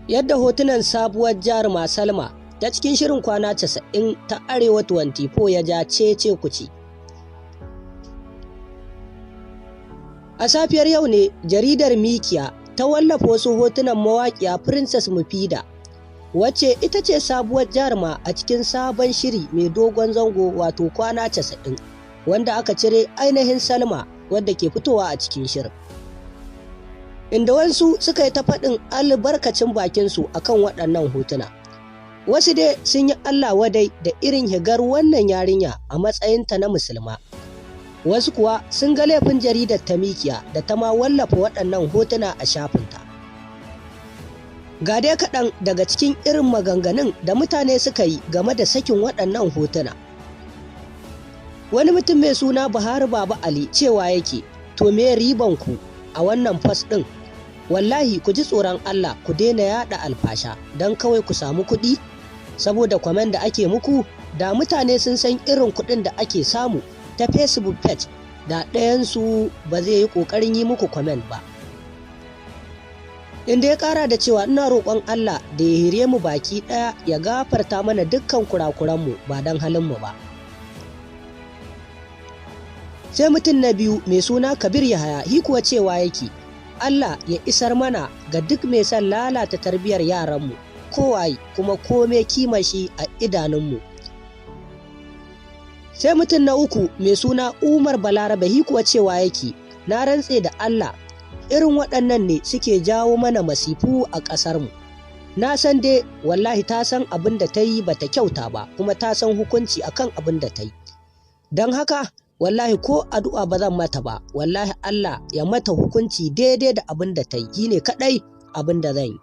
Yadda hotunan sabuwar jaruma Salma ta cikin shirin Kwana 90 ta Arewa 24 ya ja cece kuce. A safiyar yau ne jaridar Mikiya ta wallafa wasu hotunan mawaƙiya Princess Mufida, wacce ita ce sabuwar jaruma a cikin sabon shiri mai dogon zango, wato Kwana 90, wanda aka cire ainihin Salma wadda ke fitowa a cikin shirin. Inda wasu suka yi ta faɗin albarkacin bakinsu akan waɗannan hotuna. Wasu dai sun yi Allah wadai da irin higar wannan yarinya a matsayinta na musulma. Wasu kuwa sun ga laifin jaridar ta Mikiya da ta ma wallafa waɗannan hotuna a shafinta. Ga dai kaɗan daga cikin irin maganganun da mutane suka yi game da sakin waɗannan hotuna. Wani mutum mai suna Buhari Baba Ali cewa yake, "To me riban ku a wannan fas ɗin? Wallahi ku ji tsoron Allah, ku daina yaɗa alfasha don kawai ku samu kuɗi, saboda comment da ake muku. Da mutane sun san irin kuɗin da ake samu ta Facebook page, da ɗayansu ba zai yi ƙoƙarin yi muku comment ba." Inda ya ƙara da cewa, "Ina roƙon Allah da ya hire mu baki ɗaya, ya gafarta mana dukkan kurakuranmu ba don halinmu ba." Sai mutum na biyu mai suna Kabir Yahaya, hi kuwa cewa yake, "Allah ya isar mana ga duk mai son lalata tarbiyyar yaranmu, kowaye kuma kome kima shi a idanunmu." Sai mutum na uku mai suna Umar Balarabe, hi kuwa cewa yake, "Na rantse da Allah, irin waɗannan ne suke jawo mana masifu a ƙasarmu. Na san dai wallahi ta san abin da ta yi bata kyauta ba, kuma ta san hukunci akan abin da ta yi. Don haka wallahi ko addu'a ba zan mata ba. Wallahi Allah ya mata hukunci daidai da abin da ta yi ne kaɗai abin da zan yi."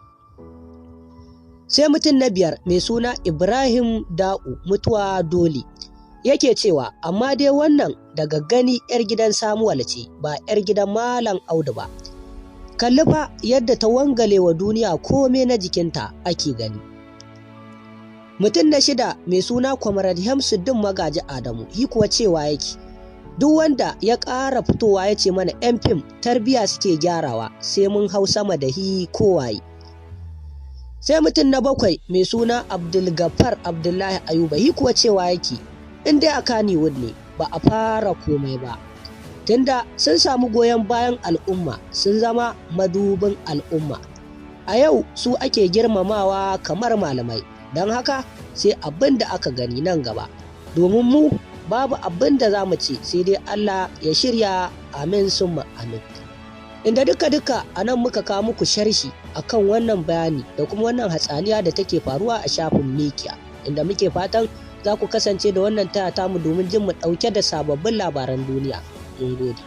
Sai mutum na biyar mai suna Ibrahim Da'u Mutuwa Dole yake cewa, "Amma dai wannan daga gani 'yar gidan Samuwal ce, ba 'yar gidan Malam Audu ba. Kalli fa yadda ta wangale wa duniya, kome na jikinta ake gani." Mutum na shida mai suna Comrade Hamsuddin Magaji Adamu, yi kuwa cewa yake, "Duk wanda ya ƙara fitowa ya ce mana 'yan fim tarbiya suke gyarawa, sai mun hau sama da hi kowaye." Sai mutum na bakwai mai suna Abdulgafar Abdullahi Ayuba, hi kuwa cewa yake, "In dai a Kannywood ne, ba a fara komai ba, tunda sun samu goyon bayan al'umma, sun zama madubin al'umma. A yau su ake girmamawa kamar malamai. Don haka sai abin da aka gani nan gaba, domin mu babu abin da za mu ce sai dai Allah ya shirya, amin summa amin." Inda duka-duka a nan muka kawo muku sharshi akan wannan bayani da kuma wannan hatsaniya da take faruwa a shafin Mikiya, inda muke fatan za ku kasance da wannan taya tamu domin jin mu ɗauke da sababbin labaran duniya. Mun gode.